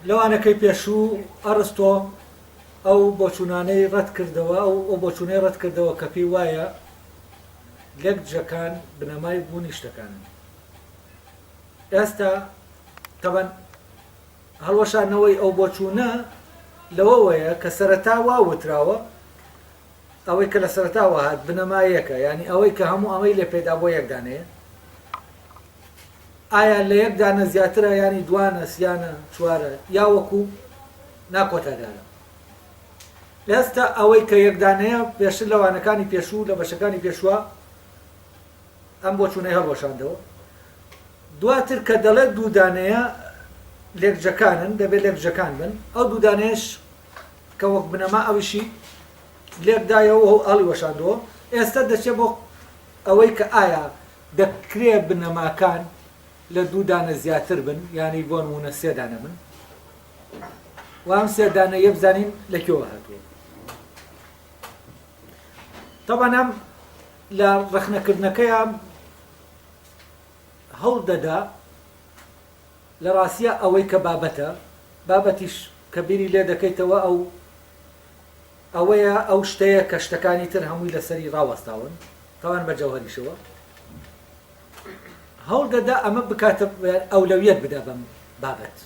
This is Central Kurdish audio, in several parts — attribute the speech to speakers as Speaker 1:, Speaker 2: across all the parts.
Speaker 1: لەوانەکەی پێشوو ئەڕستۆ ئەو بۆچوونانەی ڕەت کردەوە، ئەو ئەو بۆچوونەی ڕەت کردەوە کە پێی وایە لێکدژەکان بنەمای بوونی شتەکانن. ئێستا تەبەن هەڵوەشاندنەوەی ئەو بۆچوونە لەوەوەیە کە سەرەتا وا وتراوە، ئەوەی کە لە سەرەتاوە هات بنەما یەکە، یانی ئەوەی کە هەموو ئەمەی لێ پەیدا بووە یەک دانەیە. ئایا لە یەک دانە زیاترە یانی دوانە، سیانە، چوارە یا وەکوو ناکۆتادارە؟ ئێستا ئەوەی کە یەک دانەیە پێشتر لە وانەکانی پێشوو لە بەشەکانی پێشووە ئەم بۆچوونەی هەڵوەشاندەوە. دواتر کە دەڵێت دوو دانەیە لێکجەکانن دەبێت لێکجەکان بن ئەو دوو دانەیەش کە وەک بنەما ئەویشی لێکدایەوە و هەڵیوەشاندەوە ئێستا دەچێت بۆ ئەوەی کە ئایا دەکرێ بنەماکان لە دوو دانە زیاتر بن یانی بۆ نموونە سێ دانە بن و ئەم سێ دانەیە بزانین لە کوێوە هاتووە. تەبعەن ئەم لە ڕەخنەکردنەکەیا هەوڵ دەدا لە ڕاستیا ئەوەی کە بابەتە، بابەتیش کە بیری لێ دەکەیتەوە ئەو ئەوەیە ئەو شتەیە کە شتەکانی تر هەمووی لەسەری ڕاوەستاون، تاوان بە جەوهەریشەوە هەوڵ دەدا ئەمە بکاتە ئەولەویەت بدا بەم بابەت.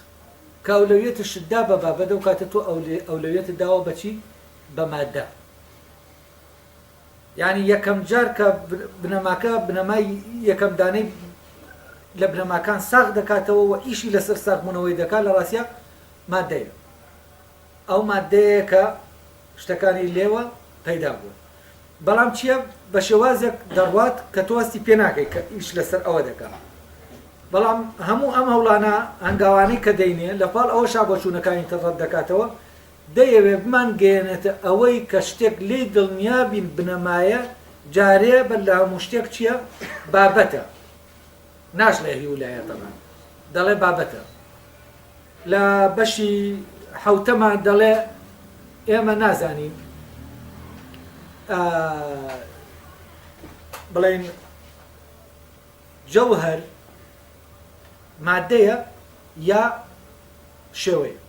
Speaker 1: کە ئەولەویەتشت دا بە بابەت ئەو کاتە تۆ ئەولەویەتت داوە بە چی؟ بە مادە. یانی یەکەم جار کە بنەماکە بنەمای یەکەم دانەی لە بنەماکان ساغ دەکاتەوە و ئیشی لەسەر ساغبوونەوەی دەکات لە ڕاستیا مادەیە. ئەو ماددەیە کە شتەکانی لێوە پەیدا بوون. بەڵام چییە بە شێوازێک دەڕوات کە تۆ هەستی پێ ناکەی کە ئیش لەسەر ئەوە دەکا. بەڵام هەموو ئەم هەوڵانە هەنگاوانەی کە دەینێ لە پاڵ ئەوەشا بۆچوونەکانی تر ڕەت دەکاتەوە، دەیەوێ بمانگەیەنێتە ئەوەی کە شتێک لێی دڵنیا بین بنەمایە جارێ بەر لە هەموو شتێک چییە؟ بابەتە. ناشڵێ هیولایە تەبعەن دەڵێ بابەتە. لە بەشی حەوتەما دەڵێ ئێمە نازانین بڵێین جەوهەر مادەیە یا شێوەیە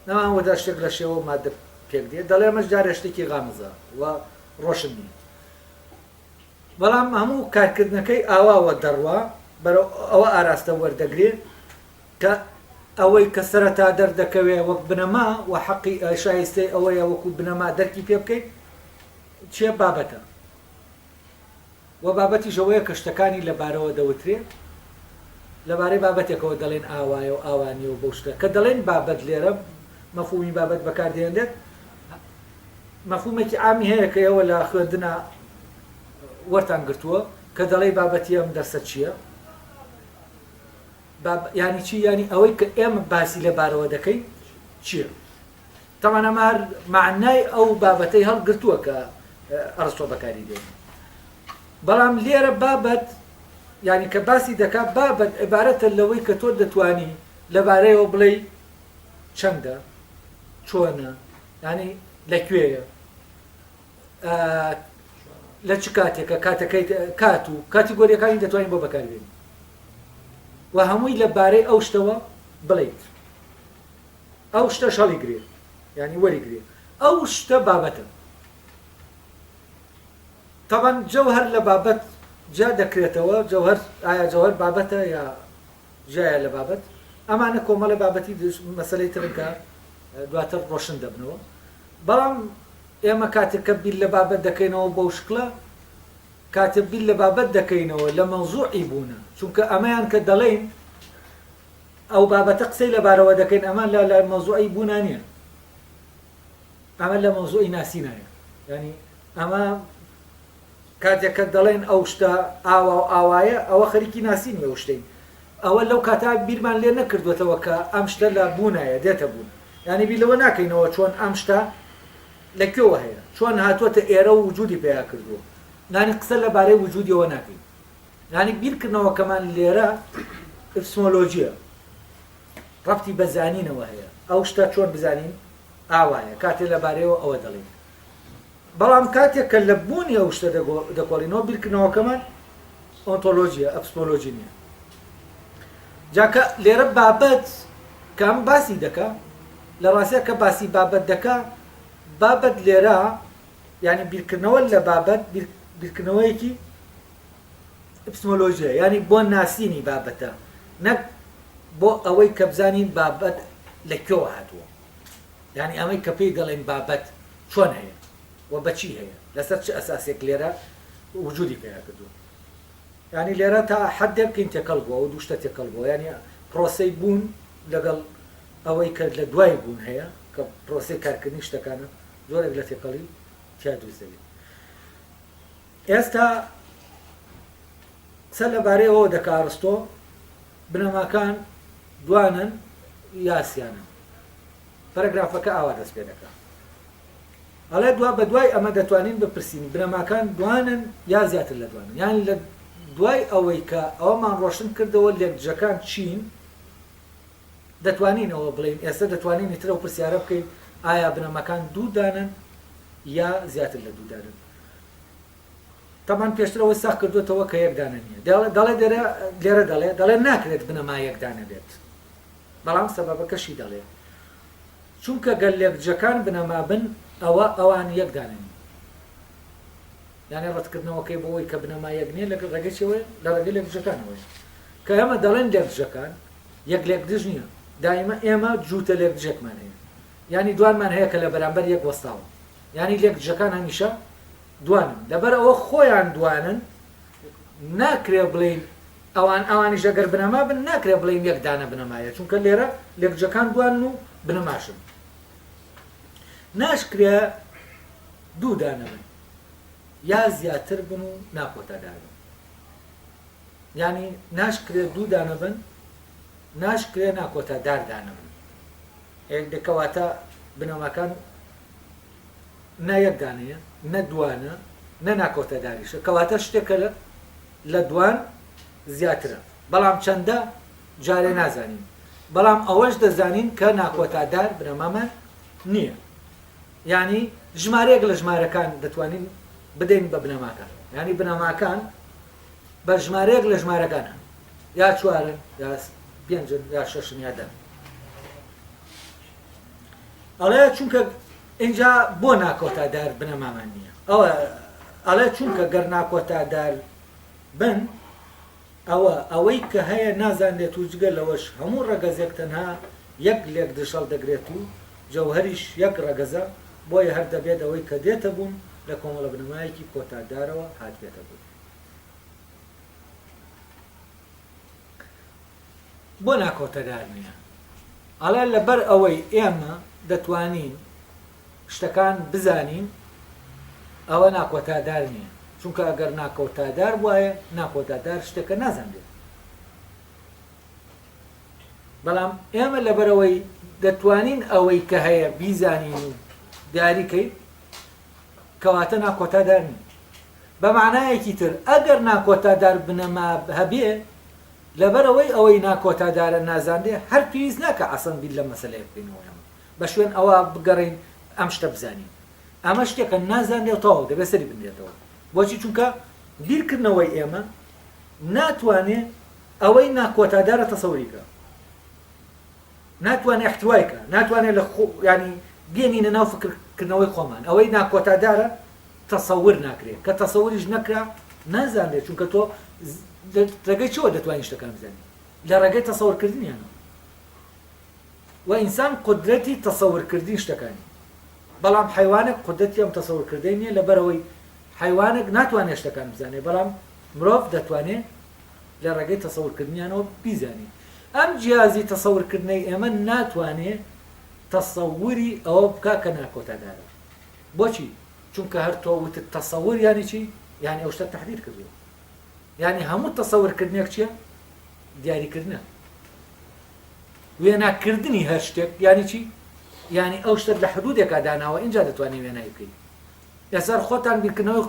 Speaker 1: نەمان وەدا شتێک لە شێوە مادە پێک دێ دەڵێ ئەمەش جارێ شتێکی غامزە و ڕۆشن نییە بەڵام هەموو کارکردنەکەی ئاواوە دەڕوا بەرەو ئەوە ئاراستە وەردەگرێ کە ئەوەی کە سەرەتا دەردەکەوێ وەک بنەما و حەقی شایستەی ئەوەیە وەکو بنەما دەرکی پێ بکەیت چیە بابەتە و بابەتیش ئەوەیە کە شتەکانی لەبارەوە دەوترێ لەبارەی بابەتێکەوە دەڵێن ئاوایە و ئاوا نییە و بەو شتە کە دەڵێن بابەت لێرە مەفهومی بابەت بەکاردێنرێت مەفهومێکی عامی هەیە کە ئێوە لە خوێندنا وەرتان گرتووە کە دەڵێی بابەتی ئەم دەرسە چییە؟ باب یانی چی؟ یانی ئەوەی کە ئێمە باسی لەبارەوە دەکەین چییە؟ تەبعەن ئەمە هەر مەعنای ئەو بابەتەی هەڵگرتووە کە ئەڕستۆ بەکاری دێنێ. بەڵام لێرە بابەت یانی کە باسی دەکا بابەت عیبارەتە لەوەی کە تۆ دەتوانی لەبارەیەوە بڵێی چەندە، چۆنە، یانی لە کوێیە، لە چ کاتێکە، کاتەکەی کات و کاتیگۆریەکانی دەتوانین بۆ بەکاربێنی و هەمووی لە بارەی ئەو شتەوە بڵێیت. ئەو شتەش هەڵیگرێ یانی وەریگرێ ئەو شتە بابەتە. تەبعەن جەوهەر لە بابەت جیا دەکرێتەوە، جەوهەر ئایا جەوهەر بابەتە یا جیایە لە بابەت؟ ئەمانە کۆمەڵێ بابەتی مەسەلەی ترن کە دواتر ڕۆشن دەبنەوە. بەڵام ئێمە کاتێک کە بیر لە بابەت دەکەینەوە بەو شکڵە، کاتێ بیر لە بابەت دەکەینەوە لە مەوزوعی بوونە، چونکە ئەمەیان کە دەڵێین ئەو بابەتە قسەی لەبارەوە دەکەین ئەمە لە لە مەوزوعی بوونا نییە، ئەمە لە مەوزوعی ناسینایە. یانی ئەمە کاتێک کە دەڵێن ئەو شتە ئاوا و ئاوایە ئەوە خەریکی ناسینی ئەو شتەین. ئەوە لەو کاتە بیرمان لێ نەکردووەتەوە کە ئەم شتە لە بوونایە دێتە بوون. یانی بیر لەوە ناکەینەوە چۆن ئەم شتە لە کوێوە هەیە، چۆن هاتووەتە ئێرە و وجوودی پەیا کردووە. یانی قسە لە بارەی وجوودیەوە ناکەین. یانی بیرکردنەوەکەمان لێرە ئپسمۆلۆژییە، ڕەبتی بە زانینەوە هەیە. ئەو شتە چۆن بزانین ئاوایە، کاتێ لە بارەیەوە ئەوە دەڵێین. بەڵام کاتێک کە لە بوونی ئەو شتە دەکۆڵینەوە، بیرکردنەوەکەمان ئۆنتۆلۆژییە، ئەپسمۆلۆژی نییە. جا کە لێرە بابەت کە ئەم باسی دەکا لە ڕاستیا کە باسی بابەت دەکا بابەت لێرە یانی بیرکردنەوە لە بابەت بیرکردنەوەیەکی ئپسمۆلۆژیە یانی بۆ ناسینی بابەتە نەک بۆ ئەوەی کە بزانین بابەت لە کوێوە هاتووە یانی ئەمەی کە پێی دەڵێن بابەت چۆن هەیە و بەچی هەیە لەسەر چ ئەساسێک لێرە وجودی پەیا کردووە یانی لێرە تا حەدێک کەین تێکەڵ بووە ئەو دوو شتە تێکەڵ بووە یانی پرۆسەی بوون لەگەڵ ئەوەی کە لە دوای بوون هەیە کە پرۆسەی کارکردنی شتەکانە جۆرێک لە تێکەڵی تیا دروست دەبێت ئێستا قسە لەبارەی ئەوە دەکا ئەرستۆ بنەماکان دوانن یا سیانن پەرەگرافەکە ئاوا دەست پێ دەکا ئەڵێ دوا بە دوای ئەمە دەتوانین بپرسین بنەماکان دوانن یا زیاتر لە دوانن یان لە دوای ئەوەی کە ئەوەمان ڕۆشن کردەوە لێکدژەکان چین دەتوانین ئەوە بڵێین ئێستا دەتوانین ئیتر ئەو پرسیارە بکەین ئایا بنەماکان دوو دانەن یا زیاتر لە دوو دانەن تەبعەن پێشتر ئەوەی ساغ کردوێتەوە کە یەک دانە نییە دەڵێ دێرە لێرە دەڵێ دەڵێ ناکرێت بنەما یەک دانە بێت بەڵام سەبەبەکەشی دەڵێ چونکە گەر لێکدژەکان بنەما بن ئەوە ئەوان یەک دانە نین. یانی ڕەتکردنەوەکەی بۆ ئەوەی کە بنەما یەک نییە لە ڕێگەی چیەوەیە؟ لە ڕێگەی لێکدژەکانەوەیە. کە ئێمە دەڵێن لێکدژەکان یەک لێکدژ نییە، دایمە ئێمە جووتە لێکدژێکمان هەیە. یانی دوانمان هەیە کە لە بەرامبەر یەک وەستاون. یانی لێکدژەکان هەمیشە دوانن. لەبەر ئەوە خۆیان دوانن ناکرێ بڵێین ئەوان ئەوانیش ئەگەر بنەما بن ناکرێ بڵێین یەک دانە بنەمایە چونکە لێرە لێکدژەکان دوانن و بنەماشن. ناشکرێ دوو دانە بن یا زیاتر بن و ناکۆتادار بن. یانی ناشکرێ دوو دانە بن ناشکرێ ناکۆتادار دانە بن. کەواتە بنەماکان نە یەک دانەیە نە دوانە نە ناکۆتاداریشە کەواتە شتێکە لە دوان زیاترە بەڵام چەندە جارێ نازانین بەڵام ئەوەش دەزانین کە ناکۆتادار بنەمامان نییە یانی ژمارەیەک لە ژمارەکان دەتوانین بدەین بە بنەماکان یانی بنەماکان بە ژمارەیەک لە ژمارەکان هەن یا چوارن یا پێنجن یا شەشن یا دەن ئەڵێ چونکە اینجا بۆ ناکۆتادار بنەمامان نییە ئەوە ئەڵێ چونکە گەر ناکۆتادار بن ئەوە ئەوەی کە هەیە نازانرێت و جگە لەوەش هەموو ڕەگەزێک تەنها یەک لێکدژ هەڵدەگرێت و جەوهەریش یەک ڕەگەزە، بۆیە هەر دەبێت ئەوەی کە دێتە بوون لە کۆمەڵە بنەمایەکی کۆتادارەوە هاتبێتە بوون. بۆ ناکۆتادار نییە؟ ئەڵێ لەبەر ئەوەی ئێمە دەتوانین شتەکان بزانین ئەوە ناکۆتادار نییە چونکە ئەگەر ناکۆتادار بوایە ناکۆتادار شتێکە نازانرێت بەڵام ئێمە لەبەرەوەی دەتوانین ئەوەی کە هەیە بیزانین و دیاریکەین کەواتە ناکۆتادار نیە بە معنایەکی تر ئەگەر ناکۆتادار بنەما هەبێ لەبەرەوەی ئەوەی ناکۆتادارە نازانرێ هەر پێویست ناکە ئەسڵەن بیر لەم مەسەلەیە بکەینەوە ئێمە بە شوێن ئەوە بگەڕێین ئەم شتە بزانین ئەمە شتێکە نازانرێ و تەواو دەبێت سەری بنرێتەوە بۆچی چونکە بیرکردنەوەی ئێمە ناتوانێ ئەوەی ناکۆتادارە تەسەوری کە ناتوانێ احتوای کە ناتوانێت لە خۆ ینی بێنینە ناو فکرکردنەوەی خۆمان ئەوەی ناکۆتادارە تەسەور ناکرێت کە تەسەوریش نەکرا نازانرێت چونکە تۆ ڕێگەی چەوە دەتوانین شتەکان بزانین لە ڕێگەی تەسەورکردنیانەوە و ئینسان قودرەتی تەسەورکردنی شتەکانی بەڵام حەیوانێک قودرەتی ئەم تەسەورکردەی نییە لەبەرئەوەی حەیوانێک ناتوانێت شتەکان بزانێت بەڵام مرۆڤ دەتوانێت لە ڕێگەی تەسەورکردنیانەوە بیزانێت ئەم جیازی تەسەورکردنەی ئێمە ناتوانێت تەسەوری ئەوە بکا کە ناکۆتادارە بۆچی چونکە هەر تۆ وتت تەسەور یانی چی یانی ئەو شتە تەحدید کردووە یانی هەموو تەسەورکردنێک چییە دیاریکردنە وێناکردنی هەر شتێک یانی چی؟ یانی ئەو شتەت لە حدودێکا داناوە ئینجا دەتوانی وێنای بکەی. لەسەر خۆتان بیرکردنەوەی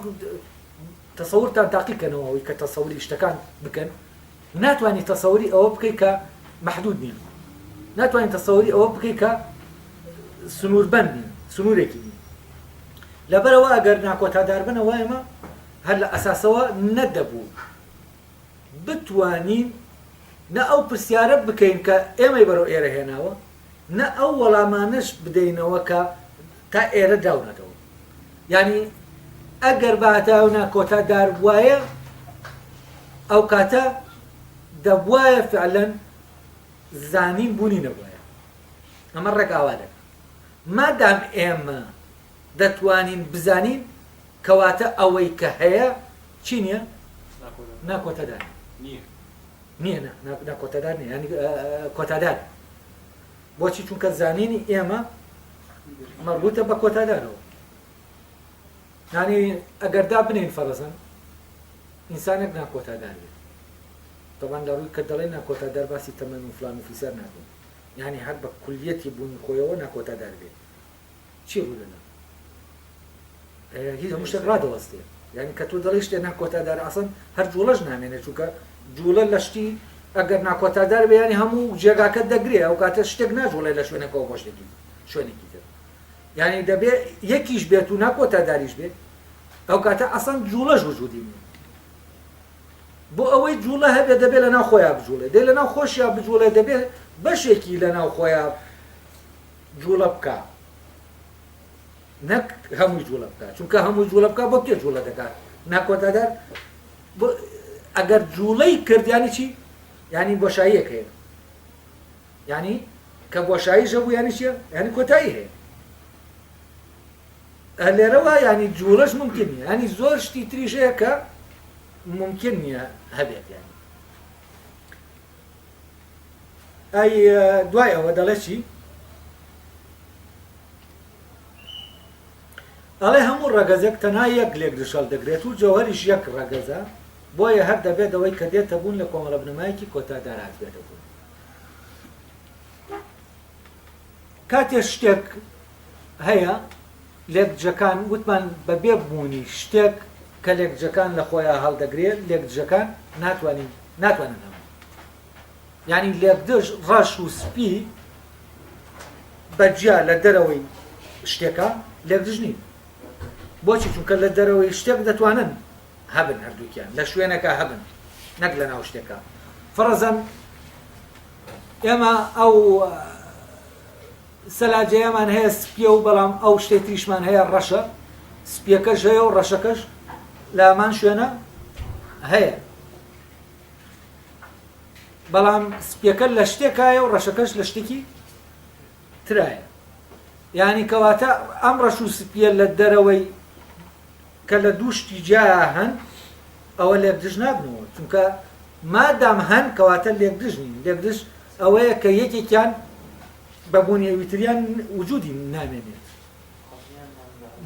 Speaker 1: تەسەورتان تاقی کەنەوە ئەوەی کە تەسەوری شتەکان بکەن ناتوانی تەسەوری ئەوە بکەی کە مەحدود نییە ناتوانین تەسەوری ئەوە بکەی کە سنووربەند نییە سنوورێکی نییە لەبەرەوە ئەگەر ناکۆتادار بنەوە ئێمە هەر لە ئەساسەوە نەدەبوو بتوانین. نە ئەو پرسیارە بکەین کە ئێمەی بەرەو ئێرە هێناوە، نە ئەو وەڵامانەش بدەینەوە کە تا ئێرە دراونەتەوە. یانی ئەگەر باتایە و ناکۆتا دار بوایە ئەو کاتە دەبوایە فعلەن زانین بوونی نەبوایە. ئەمە ڕێک ئاوا دەکا. مادام ئێمە دەتوانین بزانین کەواتە ئەوەی کە هەیە چی نییە؟ ناکۆتادار
Speaker 2: نییە.
Speaker 1: نییە نا ناکۆتادار نییە یانی کۆتادارە. بۆچی؟ چونکە زانینی ئێمە مەربوتە بە کۆتادارەوە. یانی ئەگەر دابنێین فەرەزەن ئینسانێک ناکۆتادار بێت تەبان لە ڕووی کە دەڵێ ناکۆتادار باسی تەمەن و فلان و فیسار ناکەین یانی هەر بە کولیەتی بوونی خۆیەوە ناکۆتادار بێت چی ڕوودەدا؟ هیچ هەموو شتێک ڕادەوەستێ یعنی کە تۆ دەڵێی شتێ ناکۆتادار ئەسڵەن هەر جوڵەش نامێنێت چونکە جوڵە لە شتی ئەگەر ناکۆتادار بێ یعنی هەموو جێگاکە دەگرێ ئەو کاتە شتێک ناجوڵێ لە شوێنێکەوە بۆ شتێکی شوێنێکی تر یعنی دەبێ یەکیش بێت و ناکۆتاداریش بێ ئەو کاتە ئەسڵەن جوڵەش وجودی نییە بۆ ئەوەی جوڵە هەبێ دەبێ لەناو خۆیان بجوڵێ دەی لەناو خۆشیا بجوڵێ دەبێ بەشێکی لەناو خۆیان جوڵە بکا نەک هەمووی جوڵە بکا چونکە هەمووی جوڵە بکا بۆ کێ جوڵە دەکات ناکۆتادار ئەگەر جوڵەی کرد ینی چی ینی بۆشاییەک هەیە ینی کە بۆشایی ژەبوو ینی چیە ینی کۆتایی هەیە لێرەوە ینی جوڵەش ممکن نیە ینی زۆر شتی تریش هەیە کە ممکن نییە هەبێت ینی ئەی دوای ئەوە دەڵێ چی؟ ئەڵێ هەموو ڕەگەزێک تەنها یەک لێکدژ هەڵدەگرێت و جەوهەریش یەک ڕەگەزە، بۆیە هەر دەبێت ئەوەی کە دێتە بوون لە کۆمەڵە بنەمایەکی کۆتادار هاتبێتە بوون. کاتێ شتێک هەیە لێکدژەکان وتمان بەبێ بوونی شتێک کە لێکدژەکان لە خۆیان هەڵدەگرێت لێکدژەکان ناتوانین ناتوانن هەبن. یانی لێکدژ ڕەش و سپی بە جیا لە دەرەوەی شتێکە لێکدژ نین. بۆچی؟ چونکە لە دەرەوەی شتێک دەتوانن هەبن هەردووکیان لە شوێنەکە هەبن نەک لە ناو شتێکە. فەرەزەن ئێمە ئەو سەلاجەیەمان هەیە سپیە و بەڵام ئەو شتەی تریشمان هەیە ڕەشە سپیەکەش هەیە و ڕەشەکەش لە هەمان شوێنە هەیە. بەڵام سپیەکە لە شتێکایە و ڕەشەکەش لە شتێکی ترایە یعنی کەواتە ئەم ڕەش و سپیە لە دەرەوەی کە لە دوو شتی جیا هەن ئەوە لێکدژ نابنەوە چونکە مادام هەن کەواتە لێکدژ نین لێکدژ ئەوەیە کە یەکێکیان بەبوونی ئەویتریان وجودی نامێنێت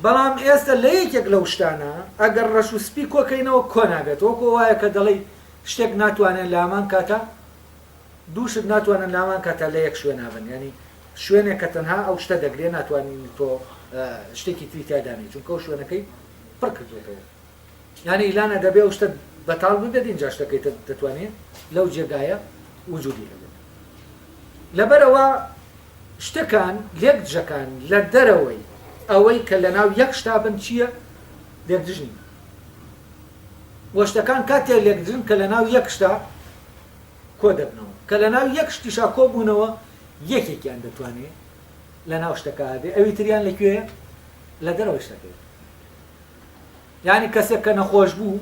Speaker 1: بەڵام ئێستا لە یەکێک لەو شتانە ئەگەر ڕەش و سپی کۆکەینەوە کۆ نابێت وەکو وایە کە دەڵێی شتێک ناتوانێت لە هەمان کاتا دوو شت ناتوانن لە هەمان کاتا لە یەک شوێنا بن یانی شوێنێک کە تەنها ئەو شتە دەگرێ ناتوانین تۆ شتێکی تری تیا دانێی چونکە ئەو شوێنەکەی پڕ کردوێتەوە یانی ئیلانە دەبێ ئەو شتە بەتاڵ ببێت اینجا شتەکەی تر دەتوانێت لەو جێگایە وجودی هەبێت لەبەرئەوە شتەکان لێکدژەکان لە دەرەوەی ئەوەی کە لەناو یەک شتا بن چییە؟ لێکدژ نین. وە شتەکان کاتێ لێکدژن کە لەناو یەک شتا کۆ دەبنەوە. کە لەناو یەک شتیشا کۆ بوونەوە یەکێکیان دەتوانێ لەناو شتەکە هەبێ ئەوی تریان لە کوێیە؟ لە دەرەوەی شتەکەیە. یانی کەسێک کە نەخۆش بوو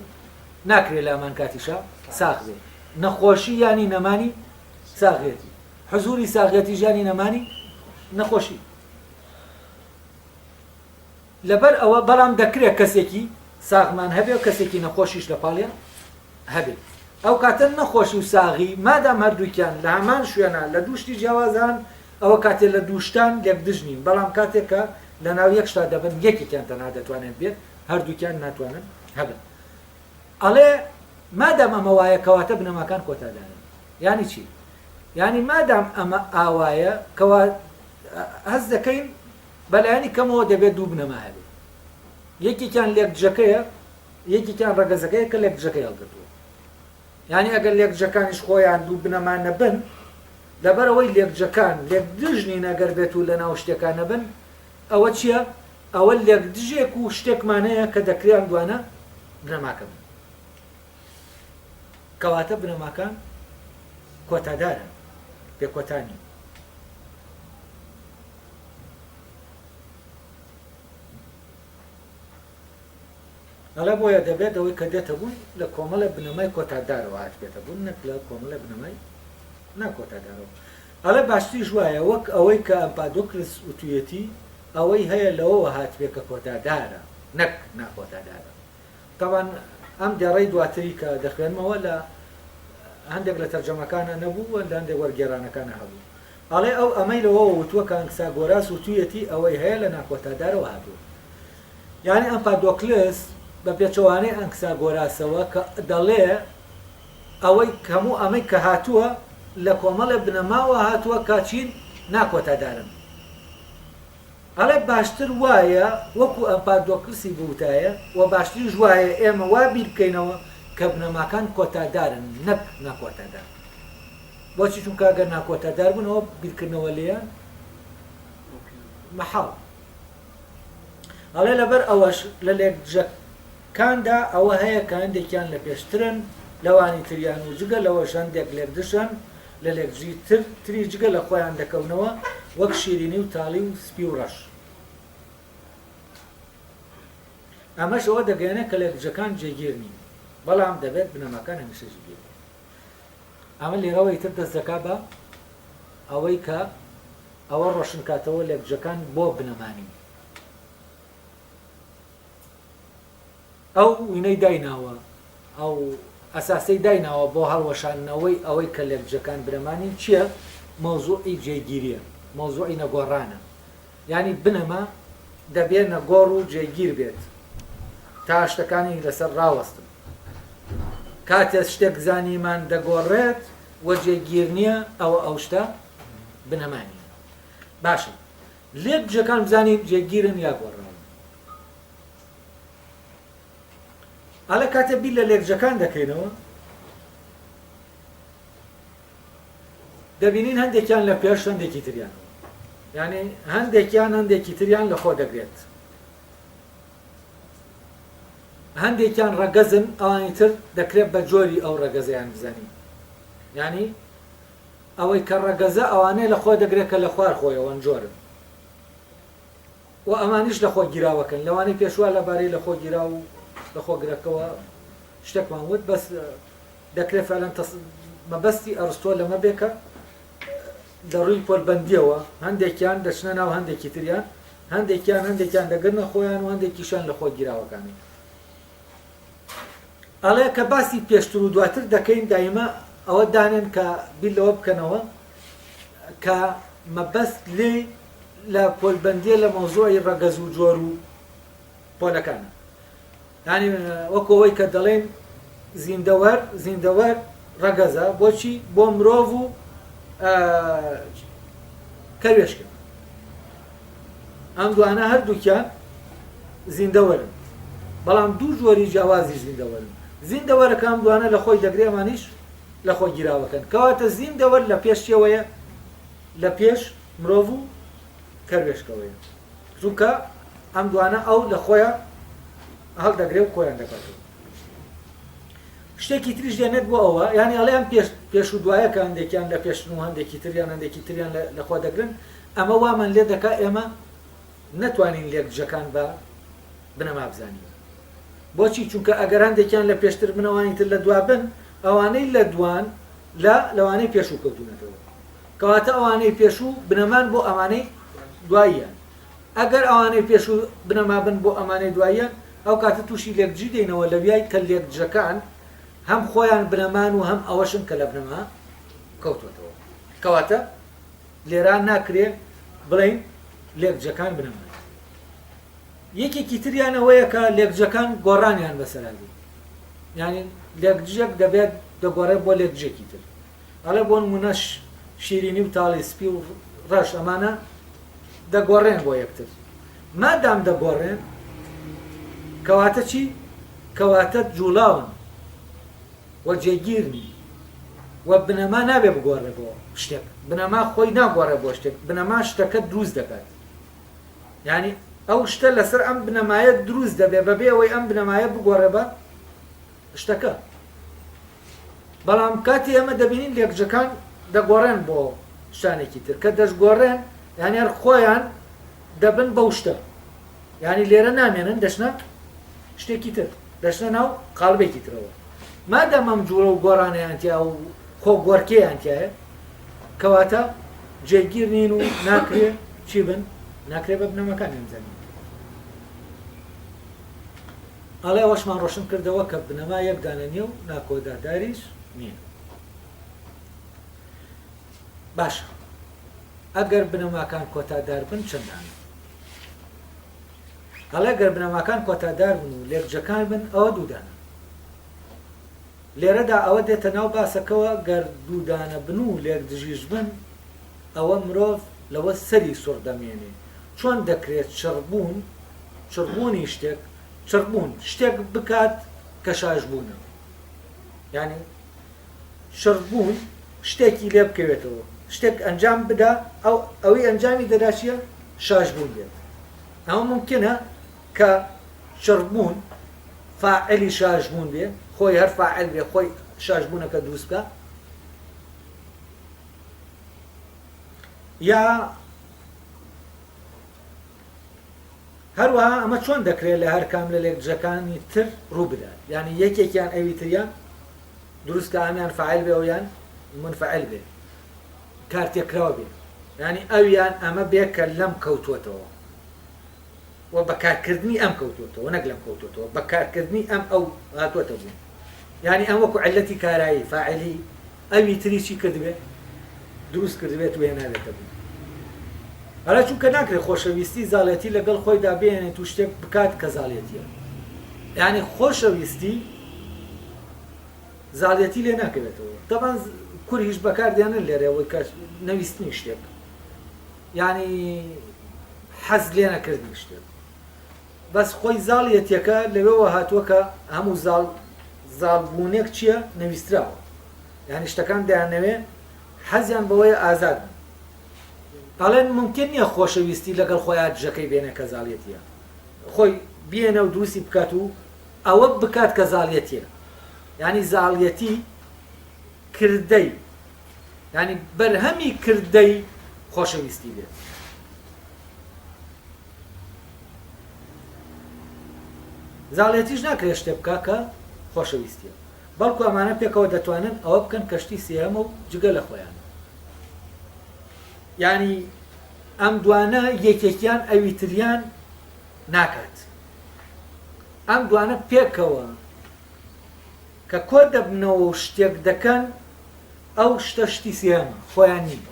Speaker 1: ناکرێ لە هەمان کاتیشا ساغ بێ. نەخۆشی یانی نەمانی ساغیەتی. حزوری ساغیەتیش یانی نەمانی نەخۆشی. لەبەر ئەوە بەڵام دەکرێ کەسێکی ساغمان هەبێ و کەسێکی نەخۆشیش لە پاڵیا هەبێ. ئەو کاتە نەخۆشی و ساغی مادام هەردووکیان لە هەمان شوێنا لە دوو شتی جیاوازان ئەوە کاتێ لە دوو شتان لێکدژ نین بەڵام کاتێک کە لە ناو یەک شتا دەبن یەکێکیان تەنها دەتوانێت بێت هەردووکیان ناتوانن هەبن. ئەڵێ مادام ئەمە وایە کەواتە بنەماکان کۆتادارن. یانی چی؟ یانی مادام ئەمە ئاوایە کەوا هەست دەکەین بەلایەنی کەمەوە دەبێت دوو بنەما هەبێت. یەکێکیان لێکدژەکەیە، یەکێکیان ڕەگەزەکەیە کە لێکدژەکەی هەڵگرتووە. یانی ئەگەر لێکدژەکانیش خۆیان دوو بنەما نەبن، لەبەرئەوەی لێکدژەکان لێکدژ نین ئەگەر بێت و لەناو شتێکا نەبن، ئەوە چییە؟ ئەوە لێکدژێک و شتێکمان هەیە کە دەکرێ ئەم دوانە بنەماکە بن. کەواتە بنەماکان کۆتادارن، بێکۆتا نین. ئەڵێ بۆیە دەبێت ئەوەی کە دێتە بوون لە کۆمەڵێ بنەمای کۆتادارەوە هاتبێتە بوون نەک لە کۆمەڵێ بنەمای ناکۆتادارەوە. ئەڵێ باشتریش وایە وەک ئەوەی کە ئەمپادۆکلس وتویەتی ئەوەی هەیە لەوەوە هاتبێ کە کۆتادارە نەک ناکۆتادارە. تەبعەن ئەم دێڕەی دواتری کە دەخوێنمەوە لە هەندێک لە تەرجەمەکانا نەبوو و لە هەندێک وەرگێڕانەکانا هەبوو. ئەڵێ ئەو ئەمەی لەوەوە وتووە کە ئەنکساگۆراس وتویەتی ئەوەی هەیە لە ناکۆتادارەوە هاتووە. یانی ئەمپادۆکلس بە پێچەوانەی ئەنکساگۆراسەوە کە دەڵێ ئەوەی هەموو ئەمەی کە هاتووە لە کۆمەڵێ بنەماوە هاتووە کە چین؟ ناکۆتادارن. ئەڵێ باشتر وایە وەکو ئەمپادۆکلسی بوتایە و باشتریش وایە ئێمە وا بیر بکەینەوە کە بنەماکان کۆتادارن نەک ناکۆتادار. بۆچی؟ چونکە ئەگەر ناکۆتادار بوون ئەوە بیرکردنەوە لێیان مەحاڵە. ئەڵێ لەبەر ئەوەش لە لێکدژەکاندا ئەوە هەیە کە هەندێکیان لە پێشترن لەوانی تریان و جگە لەوەش هەندێک لێکدژەن لە لێکدژی تر تری جگە لە خۆیان دەکەونەوە وەک شیرینی و تاڵی و سپی و ڕەش. ئەمەش ئەوە دەگەیەنێت کە لێکدژەکان جێگیر نین بەڵام دەبێت بنەماکان هەمیشە جێگیر بن. ئەمە لێرەوە ئیتر دەست دەکا بە ئەوەی کە ئەوە ڕۆشنکاتەوە لێکدژەکان بۆ بنەما نین. ئەو وینەی دایناوە، ئەو ئەساسەی دایناوە بۆ هەڵوەشاندنەوەی ئەوەی کە لێکدژەکان بنەما نین چییە؟ مەوزوعی جێگیرییە، مەوزوعی نەگۆڕانە. یانی بنەما دەبێ نەگۆڕ و جێگیر بێت تا شتەکانی لەسەر ڕاوەستن. کاتێ شتێک زانیمان دەگۆڕێت و جێگیر نییە، ئەوە ئەو شتە بنەما نییە. باشە لێکدژەکان بزانین جێگیرن یا گۆڕاون. ئەڵێ کاتێ بیر لە لێکجەکان دەکەینەوە دەبینین هەندێکیان لە پێش هەندێکی تریان یعنی هەندێکیان هەندێکی تریان لە خۆ دەگرێت هەندێکیان ڕەگەزن ئەوانی تر دەکرێت بە جۆری ئەو ڕەگەزیان بزانین یعنی ئەوەی کە ڕەگەزە ئەوانەیە لە خۆ دەگرێت کە لە خوار خۆیەوەن جۆرن و ئەمانیش لەخۆگیراوەکەن، لەوانەی پێشوا لەبارەی لەخۆگیراو و لەخۆگرەکەوە شتێکمان وت، بەس دەکرێ فعلەن مەبەستی ئەرستۆ لەمە بێ کە لە ڕووی پۆلبەندییەوە هەندێکیان دەچنە ناو هەندێکی تریان، هەندێکیان هەندێکیان دەگرنە خۆیان و هەندێکیشیان لەخۆگیراوەکانن. ئەڵێ کە باسی پێشتر و دواتر دەکەین دایمە ئەوە دانێن کە بیر لەوە بکەنەوە کە مەبەست لێی لە پۆلبەندیە لە مەوزوعی ڕەگەز و جۆر و پۆلەکانە یانی وەکو ئەوەی کە دەڵێن زیندەوەر زیندەوەر ڕەگەزە بۆچی بۆ مرۆڤ و کەروێشکە ئەم دوانە هەردووکیان زیندەوەرن بەڵام دوو جۆری جیاوازی زیندەوەرن زیندەوەرەکە ئەم دوانە لە خۆی دەگرێ ئەمانیش لە خۆ گیراوەکەن کەواتە زیندەوەر لە پێش چێوەیە لە پێش مرۆڤ و کەروێشکەوەیە چونکە ئەم دوانە ئەو لە خۆیان هەڵدەگرێ و کۆیان دەکاتەوە شتێکی تریش دێنێت بۆ ئەوە یانی ئەڵێ ئەم پێش پێش و دوایە کە هەندێکیان لە پێشن و هەندێکی تریان هەندێکی تریان لە خۆ دەگرن ئەمە وامان لێ دەکا ئێمە نەتوانین لێکدژەکان بە بنەما بزانین بۆچی چونکە ئەگەر هەندێکیان لە پێشتر بن ئەوانی تر لە دوا بن ئەوانەی لە دوان لە لەوانەی پێشوو کەوتونەتەوە کەواتە ئەوانەی پێشوو بنەمان بۆ ئەمانەی دواییان ئەگەر ئەوانەی پێشوو بنەما بن بۆ ئەمانەی دواییان، ئەو کاتە تووشی لێکدژی دێینەوە لەویای کە لێکدژەکان هەم خۆیان بنەمان و هەم ئەوەشن کە لە بنەما کەوتووەتەوە. کەواتە لێرە ناکرێ بڵێین لێکدژەکان بنەمان. یەکێکی تریان ئەوەیە کە لێکدژەکان گۆڕانیان بەسەرا دێ. یانی لێکدژێک دەبێت دەگۆڕێت بۆ لێکدژێکی تر. ئەڵێ بۆ نموونە شیرینی و تاڵی، سپی و ڕەش ئەمانە دەگۆڕێن بۆ یەکتر. مادام دەگۆڕێن کەواتە چی؟ کەواتە جوڵاون و جێگیر نین و بنەما نابێ بگۆڕێ بۆ شتێک. بنەما خۆی ناگۆڕێ بۆ شتێک، بنەما شتەکە دروست دەکات. یانی ئەو شتە لەسەر ئەم بنەمایە دروست دەبێ بەبێ ئەوەی ئەم بنەمایە بگۆڕێ بە شتەکە. بەڵام کاتی ئێمە دەبینین لێکجەکان دەگۆڕێن بۆ شتانێکی تر، کە دەشگۆڕێن یانی هەر خۆیان دەبن بەو شتە، یانی لێرە نامێنن دەچنە شتێکی تر، دەچنە ناو قاڵبێکی ترەوە. مادام ئەم جوڵە و گۆڕانەیان تیا و خۆ گۆڕکێیان تیایە، کەواتە جێگیر نین و ناکرێ چی بن؟ ناکرێ بە بنەماکانیان بزانین. ئەڵێ ئەوەشمان ڕۆشن کردەوە کە بنەما یەک دانە نییە و ناکۆداداریش نییە. باشە ئەگەر بنەماکان کۆتادار بن چەند دانەن؟ ئەڵێ گەر بنەماکان کۆتادار بن و لێکجەکان بن ئەوە دوو دانەن. لێرەدا ئەوە دێتە ناو باسەکەوە گەر دوو دانە بن و لێکدژیش بن ئەوە مرۆڤ لەوە سەری سوڕ دەمێنێ چۆن دەکرێت چڕبوون چڕبوونی شتێک چڕبوون شتێک بکات کە شاشبوونە یانی چڕبوون شتێکی لێ بکەوێتەوە شتێک ئەنجام بدا ئەو ئەوی ئەنجامی دەدا چییە شاشبوون بێت ئەوە ممکنە کە چڕبوون فاعلی شاشبوون بێ خۆی هەر فاعل بێ خۆی شاشبوونەکە دروست بکە یا هەروەها ئەمە چۆن دەکرێت لە هەر کام لە لێکدژەکانی تر ڕوو بدات یعنی یەکێکیان ئەوی تریان دروست کە ئەمیان فاعل بێ ئەویان منفعل بێ کارتێکراو بێ یعنی ئەویان ئەمە بێ کە لەم کەوتووەتەوە و بەکارکردنی ئەم کەوتووەتەوە نەک لەم کەوتووەتەوە بەکارکردنی ئەم ئەو هاتووەتە بوون یعنی ئەم وەکو علەتی کارایی فاعلی ئەوی تری چی کردبێ دروست کردبێت و هێنابێتە بوون ئەرا چونکە ناکرێت خۆشەویستی زاڵێتی لەگەڵ خۆیدا بێنێت و شتێک بکات کە زاڵێتیە یعنی خۆشەویستی زاڵێتی لێ ناکەوێتەوە تەبان کورهیش بەکاردێنن لێرەوەی کە نەویستنی شتێک یانی حەز لێ نەکردنی شتێک بەس خۆی زاڵیەتیەکە لەوێوە هاتووە کە هەموو زاڵ زاڵبوونێک چییە نەویستراوە یانی شتەکان دەیانەوێ حەزیان بەوەیە ئازاد بن ئەڵێن ممکن نییە خۆشەویستی لەگەڵ خۆیان دژەکەی بێنێ کە زاڵیەتیە خۆی بێنە و دروستی بکات و ئەوە بکات کە زاڵیەتیە یانی زاڵیەتی کردەی یانی بەرهەمی کردەی خۆشەویستی بێت. زاڵێتیش ناکرێت شتێ بکا کە خۆشەویستیە بەڵکو ئەمانە پێکەوە دەتوانن ئەوە بکەن کە شتی سێهەمە و جگە لە خۆیان یانی ئەم دوانە یەکێکیان ئەوی تریان ناکات ئەم دوانە پێکەوە کە کۆ دەبنەوە و شتێک دەکەن ئەو شتە شتی سێیەمە، خۆیان نین.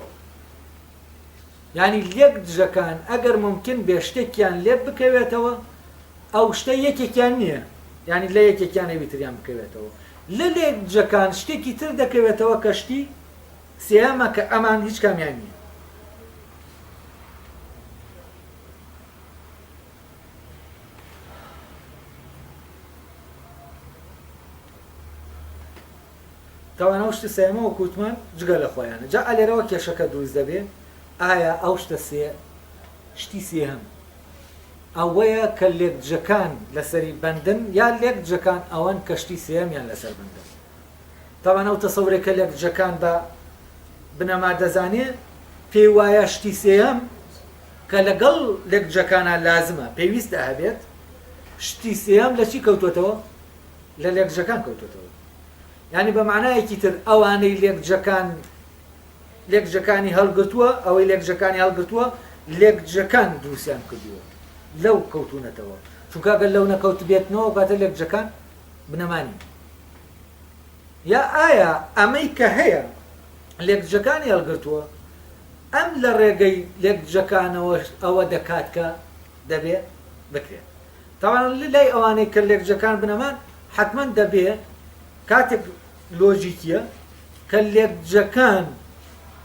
Speaker 1: یانی لێک دژەکان ئەگەر مومکن بێ شتێکیان لێ بکەوێتەوە ئەو شتە یەکێکیان نییە، یانی لە یەکێکیان ئەوی تریان بکەوێتەوە. لە لێک دژەکان شتێکی تر دەکەوێتەوە کە شتی سێیەمە کە ئەمان هیچ کامیان نییە. تاوان ئەو شتە سێیەمە وەکو وتمان جگە لە خۆیانە جا ئەلێرەوە کێشەکە دروست دەبێ ئایا ئەو شتە سێ شتی سێهەم ئەوەیە کە لێکدژەکان لەسەری بەندن یا لێکدژەکان ئەوەن کە شتی سێیەمیان لەسەر بەندن تاوان ئەو تەسەورێک کە لێکدژەکان بە بنەما دەزانێ پێی وایە شتی سێیەم کە لەگەڵ لێکدژەکانە لازمە پێویستە هەبێت شتی سێیەم لە چی کەوتوێتەوە لە لێکدژەکان کەوتوێتەوە یانی بە مانایەکی تر ئەوانەی لێکدژەکان لێکدژەکانی هەڵگرتووە ئەوەی لێکدژەکانی هەڵگرتووە لێکدژەکان دروستیان کردووە لەو کەوتونەتەوە چونکە گەر لەو نەکەوتبێتنەوە کاتە لێکدژەکان بنەما نین یا ئایا ئەمەی کە هەیە لێکدژەکانی هەڵگرتووە ئەم لە ڕێگەی لێکدژەکانەوە ئەوە دەکات کە دەبێ بکرێت تاوان لای ئەوانەی کە لێکدژەکان بنەمان حەتمەن دەبێ کاتێک لۆژیکیە کە لێکدژەکان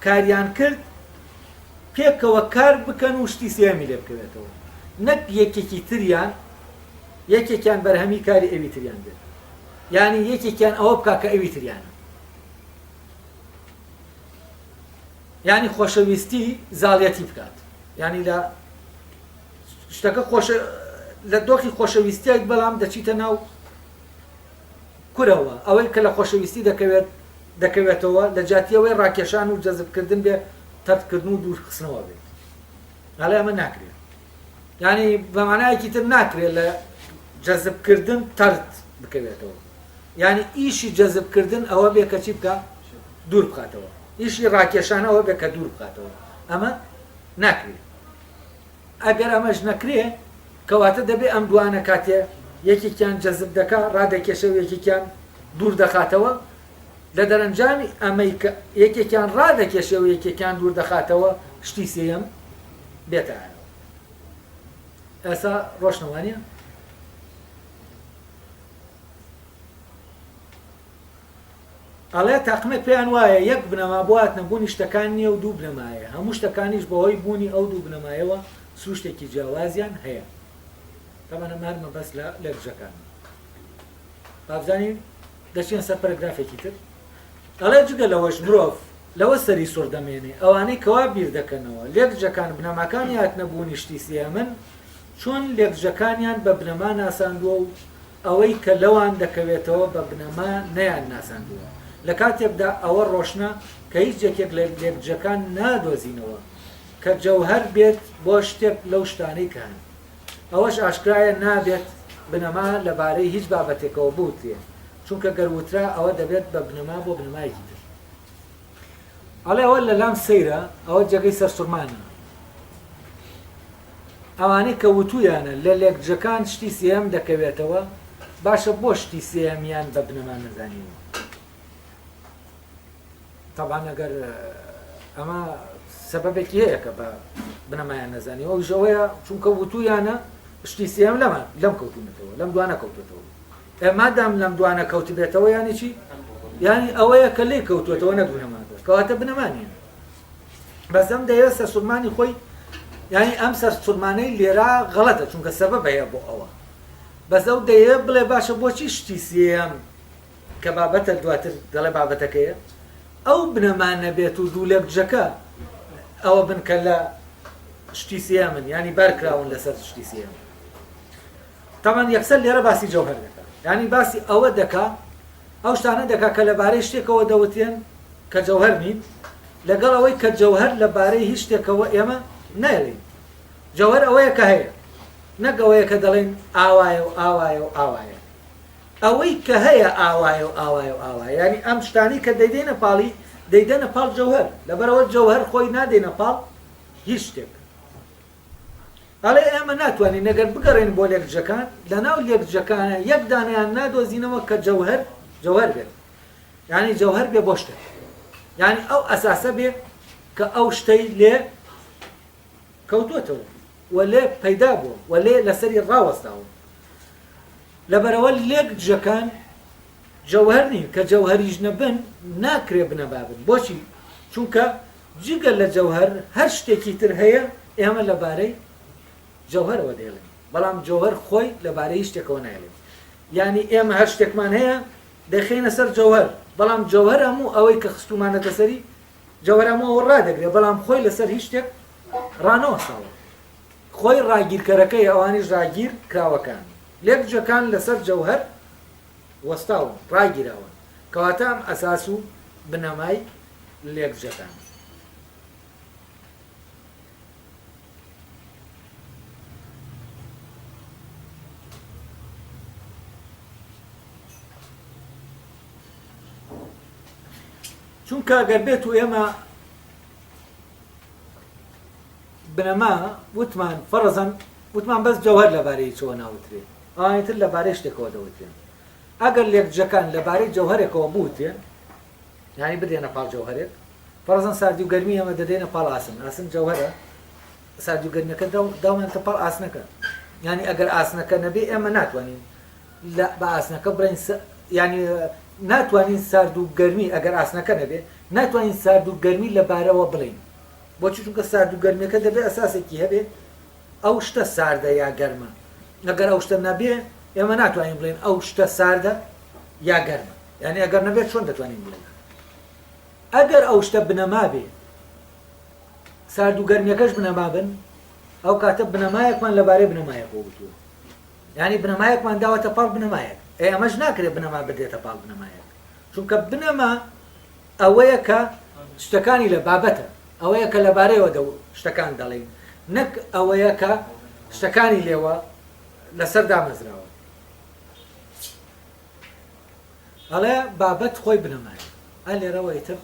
Speaker 1: کاریان کرد پێکەوە کار بکەن و شتی سێیەمی لێ بکەوێتەوە نەک یەکێکی تریان یەکێکیان بەرهەمی کاری ئەوی تریان بێت یعنی یەکێکیان ئەوە بکا کە ئەوی تریانە یعنی خۆشەویستی زاڵیەتی بکات یعنی لە شتەکە خۆشە لە دۆخی خۆشەویستیایت بەڵام دەچیتە ناو کورەوە ئەوەی کە لە خۆشەویستی دەکەوێت. دەکەوێتەوە لە جیاتی ئەوەی ڕاکێشان و جەزبکردن بێ تەردکردن و دوورخستنەوە بێت. ئەڵێ ئەمە ناکرێت. یعنی بە مانایەکی تر ناکرێت لە جەزبکردن تەرد بکەوێتەوە. یعنی ئیشی جەزبکردن ئەوە بێ کە چی بکە؟ دوور بخاتەوە. ئیشی ڕاکێشان ئەوە بێ کە دوور بخاتەوە. ئەمە ناکرێت. ئەگەر ئەمەش نەکرێ کەواتە دەبێ ئەم دوانە کاتێ یەکێکیان جەزب دەکا ڕادەکێشێ و یەکێکیان دوور دەخاتەوە، لە دەرەنجامی ئەمەی کە یەکێکیان ڕادەکێشێ و یەکێکیان دوور دەخاتەوە شتی سێیەم بێتە ئارەوە. ئێستا ڕۆشنە وانیە؟ ئەڵێ تاقمێک پێیان وایە یەک بنەما بۆ هاتنەبوونی شتەکان نییە و دوو بنەمایە، هەموو شتەکانیش بەهۆی بوونی ئەو دوو بنەمایەوە سروشتێکی جیاوازیان هەیە. تەبعەن ئەمە هەر مەبەست لە لێکدژەکانە. با بزانین دەچینە سەر پەرەگرافێکی تر. ئەڵێ جگە لەوەش مرۆڤ لەوە سەری سوڕ دەمێنێ ئەوانەی کەوا بیر دەکەنەوە لێکدژەکان بنەماکانی هاتنەبوونی شتی سێیەمن چۆن لێکدژەکانیان بە بنەما ناساندووە و ئەوەی کە لەوان دەکەوێتەوە بە بنەما نەیان ناساندووە، لە کاتێکدا ئەوە ڕۆشنە کە هیچ یەکێک لە لێکدژەکان نادۆزینەوە کە جەوهەر بێت بۆ شتێک لەو شتانەی کە هەن. ئەوەش ئاشکرایە نابێت بنەما لەبارەی هیچ بابەتێکەوە بوترێ، چونکە گەر وترا ئەوە دەبێت بە بنەما بۆ بنەمایەکی تر. ئەڵێ ئەوە لەلام سەیرە، ئەوە جێگەی سەرسوڕمانە. ئەوانەی کە وتویانە لە لێکدژەکان شتی سێیەم دەکەوێتەوە، باشە بۆ شتی سێیەمیان بە بنەما نەزانیوە؟ تەبعەن ئەگەر ئەمە سەبەبێکی هەیە کە بە بنەمایان نەزانیوە، ئەویش ئەوەیە چونکە وتویانە شتی سێیەم لەمان لەم کەوتونەتەوە، لەم دوانە کەوتوێتەوە. ئێ مادام لەم دوانە کەوتبێتەوە یانی چی؟ یانی ئەوەیە کە لێی کەوتوێتەوە نەک بنەما بێت، کەواتە بنەما نییە. بەس ئەم دەیەوێت سەرسوڕمانی خۆی یانی ئەم سەرسوڕمانەی لێرە غەڵەتە چونکە سەبەب هەیە بۆ ئەوە بەس ئەو دەیەوێت بڵێ باشە بۆچی شتی سێیەم کە بابەتە دواتر دەڵێ بابەتەکەیە ئەو بنەما نەبێت و دوو لێکدژەکە ئەوە بن کە لە شتی سێیەمن یانی بارکراون لەسەر شتی سێیەم تەبعەن یەکسەر لێرە باسی جەوهەر دەکا یانی باسی ئەوە دەکا ئەو شتانە دەکا کە لەبارەی شتێکەوە دەوترێن کە جەوهەر نین، لەگەڵ ئەوەی کە جەوهەر لە بارەی هیچ شتێکەوە ئێمە نایڵێین. جەوهەر ئەوەیە کە هەیە، نەک ئەوەیە کە دەڵێین ئاوایە و ئاوایە و ئاوایە. ئەوەی کە هەیە ئاوایە و ئاوایە و ئاوایە. یانی ئەم شتانەی کە دەیدەینە پاڵی، دەیدەنە پاڵ جەوهەر. لەبەرئەوە جەوهەر خۆی نادەینە پاڵ هیچ شتێک. ئەڵێ ئێمە ناتوانین ئەگەر بگەڕێین بۆ لێکدژەکان، لەناو لێکدژەکانە یەک دانەیان نادۆزینەوە کە جەوهەر جەوهەر بێت. یانی جەوهەر بێ بۆ شتێک یانی ئەو ئەساسە بێ کە ئەو شتەی لێ کەوتووەتەوە و لێ پەیدا بووە و لێ لەسەری ڕاوەستاوە لەبەرەوە لێک دژەکان جەوهەر نین کە جەوهەریش نەبن ناکرێ بنەما بن بۆچی چونکە جگە لە جەوهەر هەر شتێکی تر هەیە ئێمە لەبارەی جەوهەرەوە دەیڵێن بەڵام جەوهەر خۆی لەبارەی هیچ شتێکەوە نایڵێن یانی ئێمە هەر شتێکمان هەیە دەیخەینە سەر جەوهەر، بەڵام جەوهەر هەموو ئەوەی کە خستوومانەتە سەری، جەوهەر هەموو ئەوە ڕادەگرێ، بەڵام خۆی لەسەر هیچ شتێک ڕانەوەستاوە. خۆی ڕاگیرکەرەکەی، ئەوانیش ڕاگیر کراوەکان. لێکجەکان لەسەر جەوهەر وەستاون، ڕاگیراون. کەواتە ئەم ئەساس و بنەمای لێکجەکانە. چونکە گەر بێت و ئێمە بنەما وتمان فەرزەن وتمان بەس جەوهەر لەبارەی چۆ ناوترێ ئەوانی تر لەبارەی شتێکەوە دەوترێن ئەگەر لێکجەکان لەبارەی جەوهرێکەوە بوترێن یانی بدرێنە پاڵ جەوهەرێک فەرزەن ساردی و گەرمی ئەمە دەدەینە پاڵ ئاسن ئاسن جەوهرە ساردی و گەرمیەکە داومانتە پاڵ ئاسنەکە یانی ئەگەر ئاسنەکە نەبێ ئێمە ناتوانین لە بە ئاسنەکە بڵێن ینی ناتوانین سارد و گەرمی ئەگەر ئاسنەکە نەبێ ناتوانین سارد و گەرمی لەبارەوە بڵین بۆچی چونکە سارد و گەرمیەکە دەبێ ئەساسێکی هەبێ ئەو شتە ساردە یا گەرمە ئەگەر ئەو شتە نەبێ ئێمە ناتوانین بڵێن ئەو شتە ساردە یا گەرمە یانی ئەگەر نەبێت چۆن دەتوانین بڵێین ئەگەر ئەو شتە بنەما بێ سارد و گەرمیەکەش بنەما بن ئەو کاتە بنەمایەکمان لەبارەی بنەمایەکەوە وتووە یعنی بنەمایەکمان داوەتە پاڵ بنەمایەک ئێ ئەمەش ناکرێت بنەما بدرێتە پاڵ بنەمایەک چونکە بنەما ئەوەیە کە شتەکانی لە بابەتە، ئەوەیە کە لەبارەیەوە دە شتەکان دەڵێین، نەک ئەوەیە کە شتەکانی لێوە لەسەر دامەزراوە. ئەڵێ بابەت خۆی بنەمایە. ئا لێرەوە ئیتر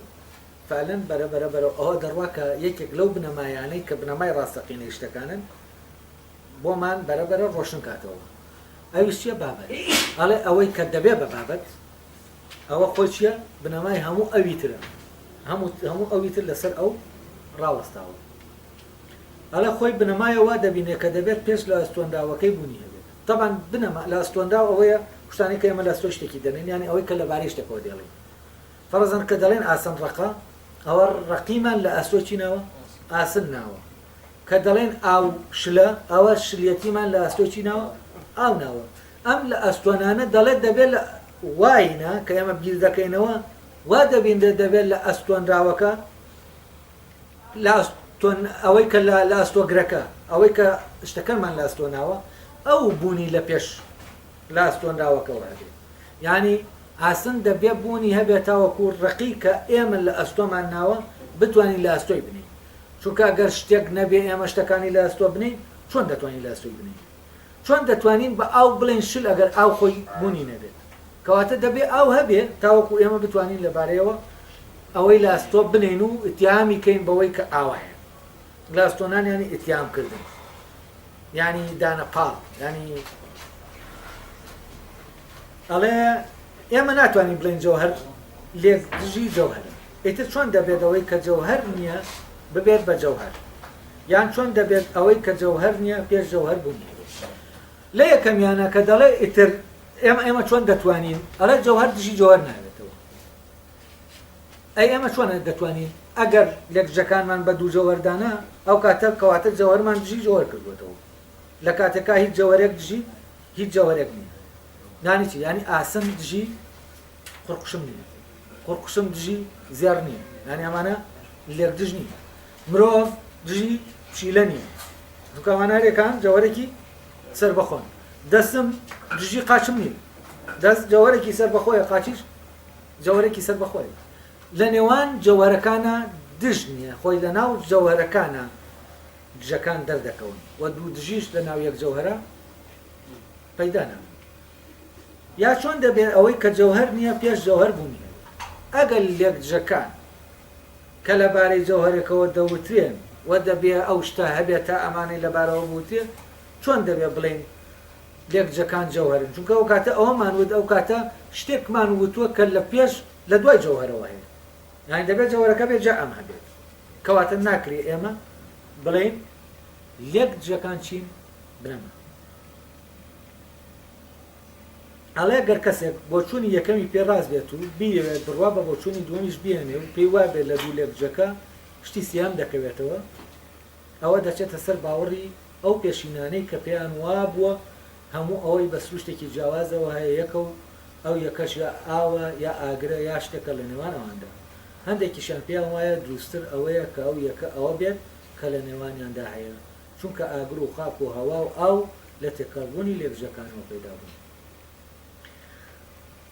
Speaker 1: فعلەن بەرە بەرە بەرەو ئەوە دەڕوا کە یەکێک لەو بنەمایانەی کە بنەمای ڕاستەقینەی شتەکانن بۆمان بەرە بەرە ڕۆشن کاتەوە. ئەویش چیە؟ بابەت. ئەڵێ ئەوەی کە دەبێ بە بابەت ئەوە خۆی چیە؟ بنەمای هەموو ئەوی ترە. هەموو هەموو ئەوی تر لەسەر ئەو ڕاوەستاوە. ئەڵێ خۆی بنەمایە وا دەبینێ کە دەبێت پێش لە ئەستۆنراوەکەی بوونی هەبێت. تەبعەن بنەما لە ئەستۆنراو ئەوەیە شتانەی کە ئێمە لە ئەستۆی شتێکی دەنێین یانی ئەوەی کە لەبارەی شتێکەوە دەیڵێین. فەرەزەن کە دەڵێن ئاسن ڕەقە ئەوە ڕەقیمان لە ئەستۆی چی ناوە؟ ئاسن ناوە. کە دەڵێن ئاو شلە ئەوە شلیەتیمان لە ئەستۆی چی ناوە؟ ئاو ناوە. ئەم لە ئەستۆنانە دەڵێت دەبێت لە واینە کە ئێمە بیر دەکەینەوە وا دەبینرێت دەبێت لە ئەستۆنراوەکە لە ئەستۆن ئەوەی کە لە لە ئەستۆگرەکە ئەوەی کە شتەکەمان لە ئەستۆ ناوە ئەو بوونی لە پێش لە ئەستۆنراوەکەوە هەبێت یعنی ئاسن دەبێ بوونی هەبێت تاوەکو ڕقی کە ئێمە لە ئەستۆمان ناوە بتوانین لە ئەستۆی بنین چونکە ئەگەر شتێک نەبێ ئێمە شتەکانی لە ئەستۆ بنین چۆن دەتوانین لە ئەستۆی بنین چۆن دەتوانین بە ئاو بڵێین شل ئەگەر ئاو خۆی بوونی نەبێت؟ کەواتە دەبێ ئاو هەبێ تاوەکو ئێمە بتوانین لەبارەیەوە ئەوەی لە ئەستۆ بنێین و ئیتیهامی کەین بەوەی کە ئاوایە. لە ئەستۆنان یانی ئیتیهام کردن، یانی دانە پاڵ، یانی ئەڵێ ئێمە ناتوانین بڵێین جەوهەر لێک دژی جەوهەرە. ئیتر چۆن دەبێت ئەوەی کە جەوهەر نییە ببێت بە جەوهەر؟ یان چۆن دەبێت ئەوەی کە جەوهەر نییە پێش جەوهەر بوونی هەبێت؟ لە یەکەمیانە کە دەڵێ ئیتر ئێمە ئێمە چۆن دەتوانین ئەڵێ جەوهەر دژی جەوهەر نابێتەوە. ئەی ئێمە چۆن دەتوانین ئەگەر لێکدژەکانمان بە دوو جەوهەر دانا ئەو کاتە کەواتە جەوهەرمان دژی جەوهەر کردووەتەوە لە کاتێکا هیچ جەوهەرێک دژی هیچ جەوهەرێک نییە. یانی چی؟ یانی ئاسن دژی قوڕقوشم نییە، قوڕقوشم دژی زێڕ نییە، یانی ئەمانە لێکدژ نین. مرۆڤ دژی پشیلە نییە، چونکە ئەمانە هەرێکان جەوهەرێکی سەربەخۆن. دەستم دژی قاچم نییە، دەست جەوهەرێکی سەربەخۆیە، قاچیش جەوهەرێکی سەربەخۆیە. لە نێوان جەوهەرەکانە دژ نییە، خۆی لە ناو جەوهەرەکانە دژەکان دەردەکەون و دوو دژیش لە ناو یەک جەوهەرە پەیدا نابن. یا چۆن دەبێت ئەوەی کە جەوهەر نییە پێش جەوهەر بوونی هەبێت؟ ئەگەر لێکدژەکان کە لەبارەی جەوهەرێکەوە دەوترێن و دەبێ ئەو شتە هەبێت تا ئەمانەی لەبارەوە بوترێ، چۆن دەبێ بڵێین لێکدژەکان جەوهەرن؟ چونکە ئەو کاتە ئەوەمان وت، ئەو کاتە شتێکمان وتووە کە لە پێش لە دوای جەوهەرەوە هەیە. یانی دەبێت جەوهەرەکە بێت جا ئەم هەبێت. کەواتە ناکرێ ئێمە بڵێین لێکدژەکان چین؟ بنەما. ئەڵێ گەر کەسێک بۆچوونی یەکەمی پێ ڕاست بێت و بیەوێت بڕوا بە بۆچوونی دووەمیش بهێنێ و پێی وابێت لە دوو لێکجەکە شتی سێیەم دەکەوێتەوە، ئەوە دەچێتە سەر باوەڕی ئەو پێشینانەی کە پێیان وابووە هەموو ئەوەی بە سروشتێکی جیاوازەوە هەیە یەکە و ئەو یەکەش یا ئاوە یا ئاگرە یا شتێکە لە نێوان ئەواندا. هەندێکیشیان پێیان وایە دروستتر ئەوەیە کە ئەو یەکە ئەوە بێت کە لە نێوانیاندا هەیە، چونکە ئاگر و خاک و هەوا و ئاو لە تێکەڵبوونی لێکژەکانەوە پەیدا بوون.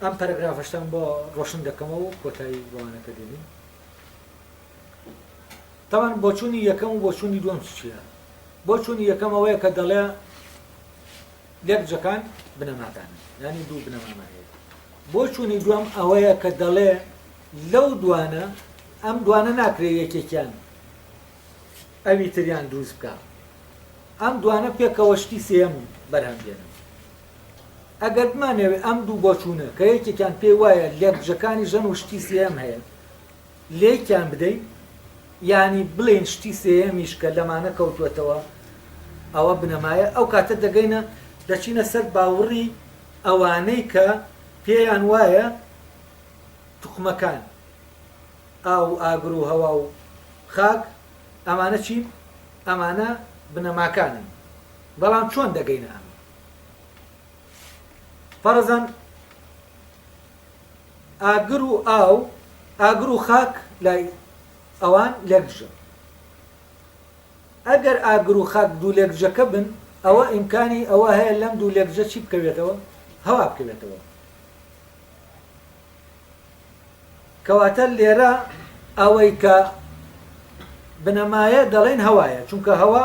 Speaker 1: ئەم پەرەگرافەشتان بۆ ڕۆشن دەکەمەوە و کۆتایی بە وانەکە دێنین. تەبعەن بۆچوونی یەکەم و بۆچوونی دووەم چییە؟ بۆچوونی یەکەم ئەوەیە کە دەڵێ لێکجەکان بنەماکانن، یانی دوو بنەمامان هەیە. بۆچوونی دووەم ئەوەیە کە دەڵێ لەو دوانە ئەم دوانە ناکرێ یەکێکیان ئەوی تریان دروست بکا. ئەم دوانە پێکەوە شتی سێیەم بەرهەم دێنن. ئەگەر بمانەوێ ئەم دوو بۆچوونە کە یەکێکیان پێی وایە لێکدژەکانی ژەن و شتی سێیەم هەیە لێکیان بدەین، یانی بڵێین شتی سێیەمیش کە لەمانە کەوتووەتەوە ئەوە بنەمایە، ئەو کاتە دەگەینە دەچینە سەر باوڕی ئەوانەی کە پێیان وایە توخمەکان، ئاو و ئاگر و هەوا و خاک، ئەمانە چین؟ ئەمانە بنەماکانن. بەڵام چۆن دەگەینە ئەمە؟ فەرزەن ئاگر و ئاو، ئاگر و خاک لای ئەوان لێکدژن. ئەگەر ئاگر و خاک دوو لێکدژەکە بن، ئەوە ئیمکانی ئەوە هەیە لەم دوو لێکدژە چی بکەوێتەوە؟ هەوا بکەوێتەوە. کەواتە لێرە ئەوەی کە بنەمایە دەڵێن هەوایە، چونکە هەوا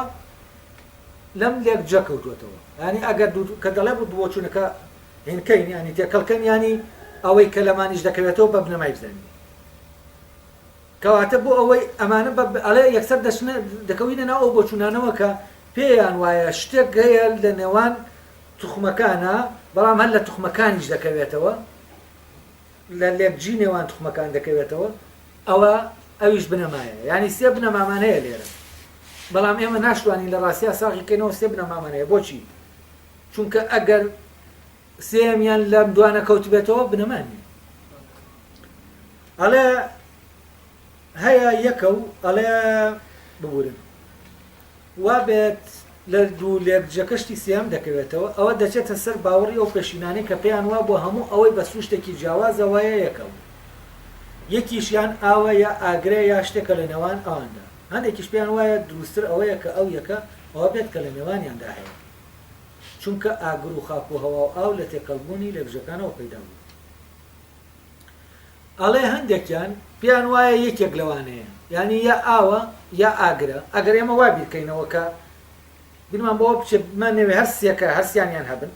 Speaker 1: لەم لێک جە کەوتووەتەوە. یانی ئەگەر دوو کە دەڵێ بوو بۆچوونەکە هینکەین یانی تێکەڵکەن یانی ئەوەی کە لەمانیش دەکەوێتەوە بە بنەمای بزانین. کەواتە بۆ ئەوەی ئەمانە بە ئەڵێ یەکسەر دەچنە دەکەوینە ناو ئەو بۆچوونانەوە کە پێیان وایە شتێک هەیە لە نێوان توخمەکانە بەڵام هەر لە توخمەکانیش دەکەوێتەوە لە لێکجی نێوان توخمەکان دەکەوێتەوە ئەوە ئەویش بنەمایە یانی سێ بنەمامان هەیە لێرە بەڵام ئێمە ناشتوانین لە ڕاستیا ساغی کەینەوە سێ بنەمامان هەیە بۆچی چونکە ئەگەر سێیەمیان لەم دوانە کەوتبێتەوە بنەما نییە ئەڵێ هەیە یەکە و ئەڵێ ببورن وا بێت لە دوو لێکدژەکە شتی سێیەم دەکەوێتەوە، ئەوە دەچێتە سەر باوەڕی ئەو پێشینانەی کە پێیان وابووە هەموو ئەوەی بە سروشتێکی جیاوازەوەیە یەکە و یەکیشیان ئاوە یا ئاگرە یا شتێکە لە نێوان ئەواندا. هەندێکیش پێیان وایە دروستتر ئەوەیە کە ئەو یەکە ئەوە بێت کە لە نێوانیاندا هەیە. چونکە ئاگر و خاک و هەوا و ئاو لە تێکەڵبوونی لێکدژەکانەوە پەیدا بوون. ئەڵێ هەندێکیان پێیان وایە یەکێک لەوانەیە یانی یا ئاوە یا ئاگرە ئەگەر ئێمە وا بیرکەینەوە کە بیرمان بەوە بچێت بمانەوێ هەر سێکە هەرسیانیان هەبن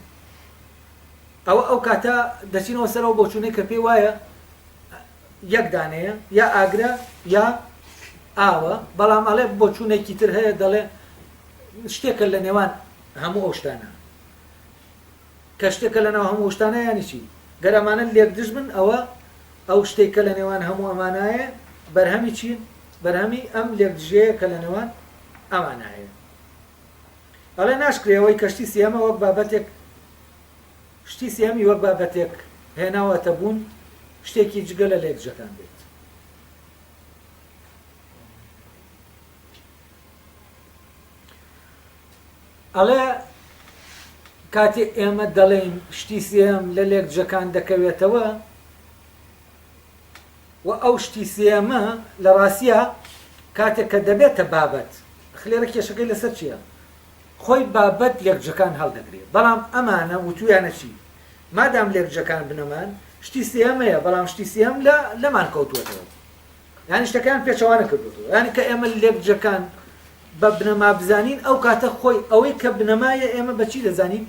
Speaker 1: ئەوە ئەو کاتە دەچینەوە سەرەوە بۆچوونەی کە پێی وایە یەک دانەیە یا ئاگرە یا ئاوە بەڵام ئەڵێ بۆچوونێکی تر هەیە دەڵێ شتێکە لە نێوان هەموو ئەو شتانە کە شتێکە لەناو هەموو شتانە یانی چی؟ گەر ئەمانە لێکدژ بن ئەوە ئەو شتەی کە لە نێوان هەموو ئەمانایە بەرهەمی چین؟ بەرهەمی ئەم لێکدژیەیە کە لە نێوان ئەمانە هەیە. ئەڵێ ناشکرێ ئەوەی کە شتی سێیەمە وەک بابەتێک شتی سێیەمی وەک بابەتێک هێناوەتە بوون شتێکی جگە لە لێکدژەکان بێت. ئەڵێ کاتێ ئێمە دەڵێین شتی سێیەم لە لێکدژەکان دەکەوێتەوە و ئەو شتی سێیەمە لە ڕاستیا کاتێک کە دەبێتە بابەت خلێرە کێشەکەی لەسەر چییە؟ خۆی بابەت لێکدژەکان هەڵدەگرێ بەڵام ئەمانە وتویانە چی؟ مادام لێکدژەکان بنەمان شتی سێیەم هەیە بەڵام شتی سێیەم لە لەمان کەوتووەتەوە یانی شتەکەیان پێچەوانە کردووەتەوە یانی کە ئێمە لێکدژەکان بە بنەما بزانین ئەو کاتە خۆی ئەوەی کە بنەمایە ئێمە بە چی دەزانین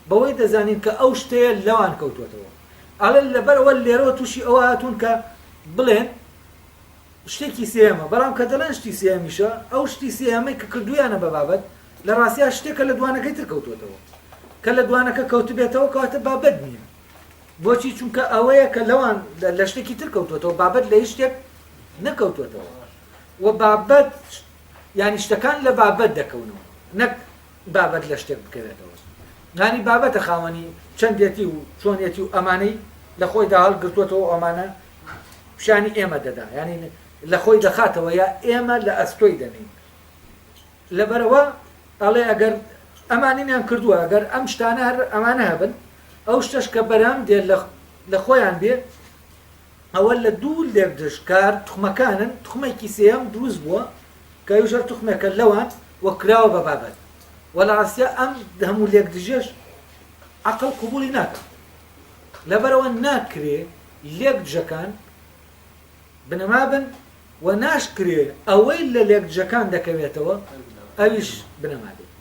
Speaker 1: بەوەی دەزانین کە ئەو شتەیە لەوان کەوتووەتەوە ئەڵێ لەبەرئەوە لێرەوە تووشی ئەوە هاتوون کە بڵێن شتێکی سێیەمە بەڵام کە دەڵێن شتی سێیەمیشە ئەو شتی سێیەمەی کە کردوویانە بە بابەت لە ڕاستیا شتێکە لە دوانەکەی تر کەوتووەتەوە کە لە دوانەکە کەوتبێتەوە کەواتە بابەت نییە بۆچی؟ چونکە ئەوەیە کە لەوان لە شتێکی تر کەوتووەتەوە، بابەت لە هیچ شتێک نەکەوتووەتەوە و بابەت یانی شتەکان لە بابەت دەکەونەوە نەک بابەت لە شتێک بکەوێتەوە. یانی بابەتە خاوەنی چەندێتی و چۆنێتی و ئەمانەی لە خۆیدا هەڵگرتووەتەوە و ئەمانە پیشانی ئێمە دەدا، یانی لە خۆی دەخاتەوە یا ئێمە لە ئەستۆی دەنێین. لەبەرئەوە ئەڵێ ئەگەر ئەمانینیان کردووە، ئەگەر ئەم شتانە هەر ئەمانە هەبن، ئەو شتەش کە بەرهەم دێ لە خۆیان بێ، ئەوە لە دوو لێکدژ کە هەر توخمەکانن، توخمێکی سێیەم دروست بووە کە ئەویش هەر توخمێکە لەوان و کراوە بە بابەت و لە ڕاستیا ئەم هەموو لێکدژیەش عەقڵ قبوڵی ناکات. لەبەرئەوە ناکرێ لێکدژەکان بنەما بن و ناشکرێ ئەوەی لە لێکدژەکان دەکەوێتەوە ئەویش بنەما بێت.